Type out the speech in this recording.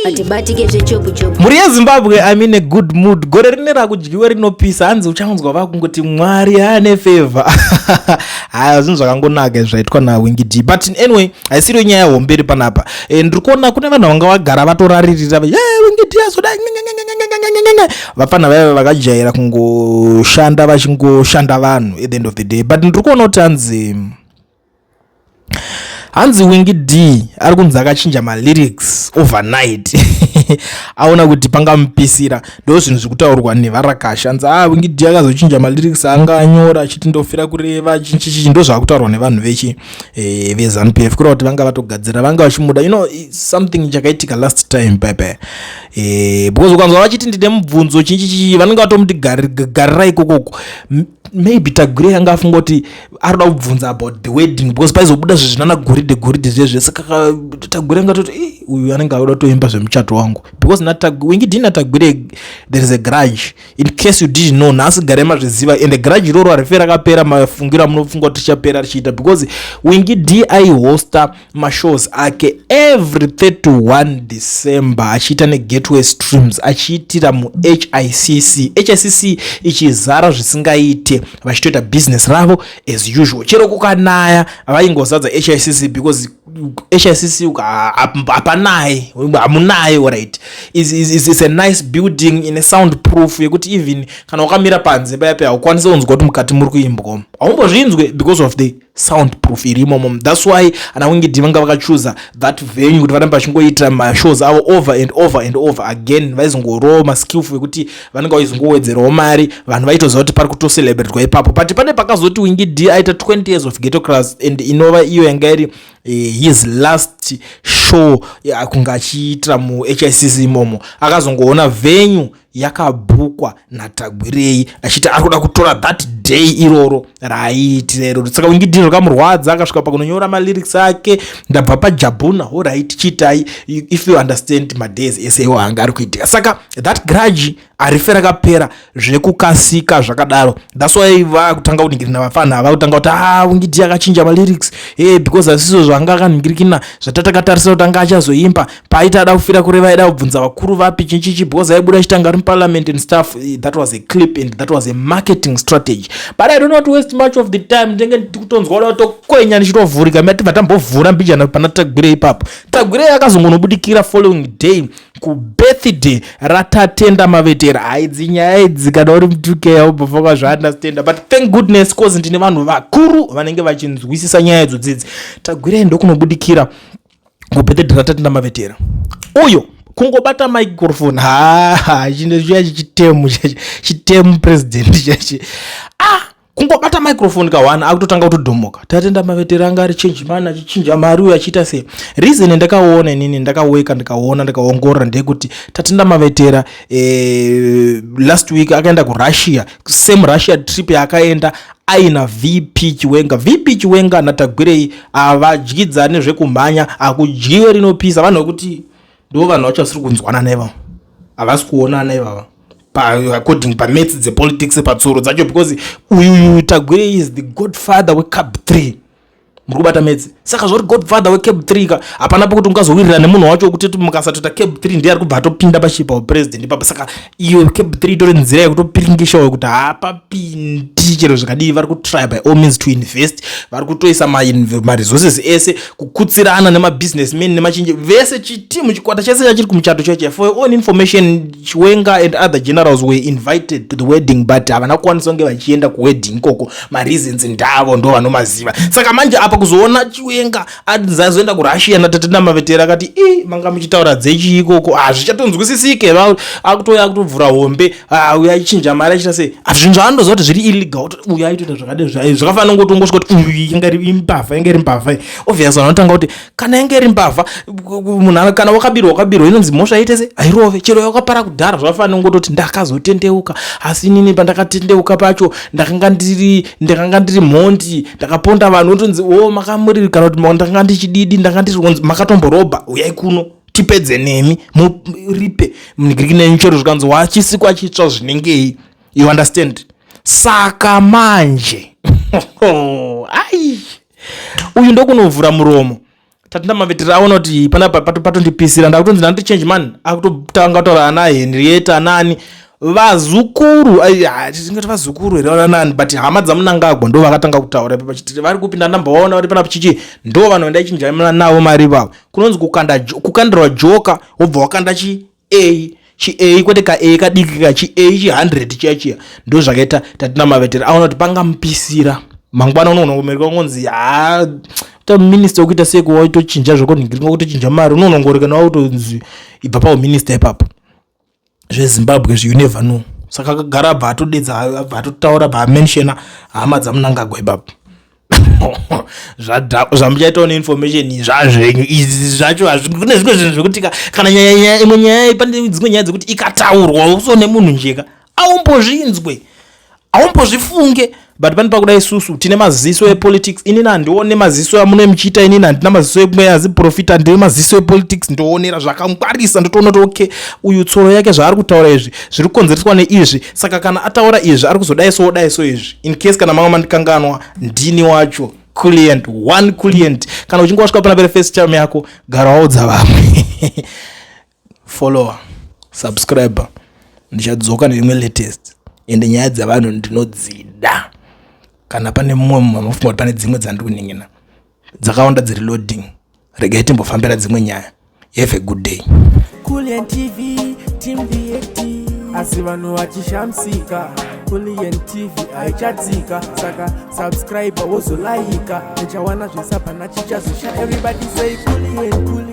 Atibatike zvechopu-chopu. Mhuri yeZimbabwe, I'm in a good mood. Gore rine rakudyiwa rinopisa, hanzi uchanzwa vakungoti Mwari ane favor. Haya, zvinhu zvakangonaka zvaitwa naWinky D, but anyway, haisiriyo nyaya hombe iri panapa. Ndiri kuona kune vanhu vanga vagara vatoraririra, "Winky D azoda." Vapfana vaiva vakajaira kungoshanda, vachingoshanda vanhu at the end of the day. But ndiri kuona kuti hanzi Winky D ari kunzi akachinja malyrics overnight, aona kuti pangamupisira. Ndo zvinhu zviri kutaurwa nevarakasha. Hanzi Winky D akazochinja malyrics anga anyora achiti ndofira kureva chichichi. Ndo zvakutaurwa nevanhu vechi veZANU PF, kureva kuti vanga vatogadzira, vanga vachimuda. Something chakaitika last time pepe, because ukanzwa vachiti ndine mubvunzo chichichi, vanenge vatomuti garira ikokoko. Maybe Tagwirei anga afunga kuti arikuda kubvunza about the wedding, because paizobuda zvezvinana goridhe goridhe zvezve. Saka Tagwirei angatoti, "Uyu anenge akuda kutoimba zvemuchato wangu," because Winky D naTagwirei, there is a grudge, in case you didn't know. Nhasi garai mazviziva. And grudge iroro harife rakapera mafungiro amunofunga kuti richapera richiita, because Winky D aihosta mashows ake every 31 December, achiita neGateway Streams, achiitira muHICC, HICC ichizara zvisingaite, vachitoita business ravo as usual. Chero kukanaya vaingozadza HICC, because HICC hapanaye, hamunaye. Alright, is a nice building ine sound proof yekuti even kana wakamira panze paya paya, haukwanisi kunzwa kuti mukati muri kuimbwa, haumbozvinzwe because of the sound proof iri imomo. That's why ana Winky D vanga vakachuza that venue kuti varambe vachingoita mashows avo over and over and over again. Vaizongorowo maskillful ekuti vanenge vaizongowedzerawo mari, vanhu vaitoziva kuti pari kutocelebratwa ipapo. But pane pakazoti Winky D aita 20 years of Ghetto Class, and inova iyo yanga iri his last show kunge achiitira muHICC imomo, akazongoona venue yakabhukwa naTagwirei, achiti ari kuda kutora that day iroro raaiitira iroro. Saka Winky D zvakamurwadza, akasvika pakunonyora malyrics ake, "Ndabva pajabhuna, alright, chiitai." If you understand madays ese iwo anga ari kuitika. Saka that grudge harife rakapera zvekukasika zvakadaro. That's why vakutanga kuningirina vafana, vakutanga kuti, "Ah, Winky D akachinja malyrics because asizvo zvanga akaningirikina zvatatakatarisa kuti anga achazoimba paaita ada kufira kureva, aida kubvunza vakuru vapi chichichi," because aibuda achitanga ari muparliament and stuff. That was a clip and that was a marketing strategy, but I don't want to waste much of the time. Ndenge ndikutonzwa kuda kutokwenya ndichitovhurika. Matibva tambovhura mbijana pana Tagwirei ipapo. Tagwirei akazongonobudikira following day kubirthday raTatenda Mavetera. Haidzi nyaya idzi, kana uri mutuke aubva kwazvaunderstanda, but thank goodness cause ndine vanhu vakuru vanenge vachinzwisisa nyaya idzo dzidzi. Tagwirei ndokunobudikira kubirthday raTatenda Mavetera, uyo kungobata microphone, ha, chinhu chiya chitemu chitemu president chachi, ah, kungobata microphone ka1, akutotanga kutodhomoka. Tatenda Mavetera anga ari change man, achichinja mari uyo, achiita sei. Reason ndakaona inini, ndakaweka, ndikaona, ndikaongorora, ndeyekuti Tatenda Mavetera last week akaenda kuRussia, same Russia trip yaakaenda aina VP Chiwenga. VP Chiwenga naTagwirei havadyidzane zvekumhanya, akudyiwe rinopisa. Vanhu vekuti ndo vanhu vacho vasiri kunzwana naivavo, havasi kuonana ivava according pamaths dzepolitics, patsoro dzacho, because uyuyu Tagwirei is the godfather weCAB 3. Muri kubata maths? Saka zvori godfather weCAB 3 ka, hapana pokuti ungazowirirana nemunhu wacho wekuti mukasatoita CAB 3, ndiye ari kubva atopinda pachipa upresident ipapo. Saka iyo CAB 3 itori nzira yekutopiringishawo kuti hapapindi chero zvikadii. Vari kutry by all means to invest, vari kutoisa maresources ese kukutsirana nemabusinessmen nemachinji vese, chitimu, chikwata chese chachiri kumuchato chacho. For your own information, Chiwenga and other generals were invited to the wedding, but havana kukwanisa kunge vachienda kuwedding ikoko. Mareasons ndavo ndo vanomaziva. Saka manje apa kuzoona Chiwenga azoenda kuRussia naTatenda Mavetera, akati, "I manga muchitaura dzechi ikoko, hazvichatonzwisisike." Akutoya akutovhura hombe, uyu achichinja mari, achiita sei, zvinhu zvaanoziva kuti zviri illegal. Uyu aitoita zvakadai, zvakafanana ngoti ungosvika kuti uyu inga iri imbavha, inga iri mbavha. Obvious, vanhu vanotanga kuti kana inge iri mbavha, munhu kana wakabirwa, wakabirwa, inonzi mhosva aite se hairove chero yakapara kudhara. Zvakafanana ngototi ndakazotendeuka, asi inini pandakatendeuka pacho ndakanga ndiri mhondi, ndakaponda vanhu. Otonzi o makamuriri, kana kuti ndakanga ndichididi, ndanga ndiri makatomborobha, uyai kuno tipedze nemi, muripe munigiriki nenyu chero zvikanzi wachisikwa chitsva zvinengei. You understand? Saka manje ai uyu ndokunovhura muromo. Tatenda Mavetera aona kuti panapa patondipisira, ndakutonzi ndanditi change man, akutotanga kutaura ana Henrietta, anani vazukuru, tingati vazukuru here, anani, but hama dzaMunangagwa ndo vakatanga kutaura ipapo vachiti vari kupinda, ndambovaona vari panapa chichi, ndo vanhu vandaichinja navo mari ivavo. Kunonzi kukanda, kukandirwa joka, wobva wakanda chi a chi a, kwete ka a kadiki, ka chi a chi 100 chiya chiya. Ndo zvakaita Tatenda Mavetera aona kuti pangamupisira mangwana. Unoona kumerika ungonzi, ha, ta minista wekuita sei, waitochinja zvekunhingiringa, kutochinja mari, unonongoreka wakutonzi ibva pauminista ipapo. ZveZimbabwe zvi, you never know. Saka akagara, abva atodedza, abva atotaura, abva amenshena hama dzaMunangagwa ipapo. Zvamuchaitawo neinformation zvazvenyu izvi zvacho. Kune zvimwe zvinhu zvekuti kana nyaya, imwe nyaya, pane dzimwe nyaya dzekuti ikataurwa uso nemunhu njeka, aumbozvinzwe, aumbozvifunge, but pane pakuda isusu tine maziso epolitics. Inini handione maziso amune muchiita. Inini handina maziso emweya aziprofita, ndine maziso epolitics. Ndoonera zvakangwarisa, ndotoona kuti okay, uyu tsoro yake zvaari kutaura izvi zviri kukonzereswa neizvi, saka kana ataura izvi ari kuzodai so, dai so izvi. In case kana manga mandikanganwa, ndini wacho Client One Client. Kana uchinge wasvika pana pere first time yako, gara waudza vamwe, follower, subscriber. Ndichadzoka neimwe latest, ende nyaya dzavanhu ndinodzida. Kana pane mumwe mumwe mafunga kuti pane dzimwe dzandiri kunin'ina dzakawanda dziri loading, regai timbofambira dzimwe nyaya. Have a good day. Kulian TV, Team VAT. Asi vanhu vachishamisika, Kulian TV haichatsika. Saka subscribe, wozolaika, uchawana zvesapana chichazosha. Everybody say Kulian, Kulian.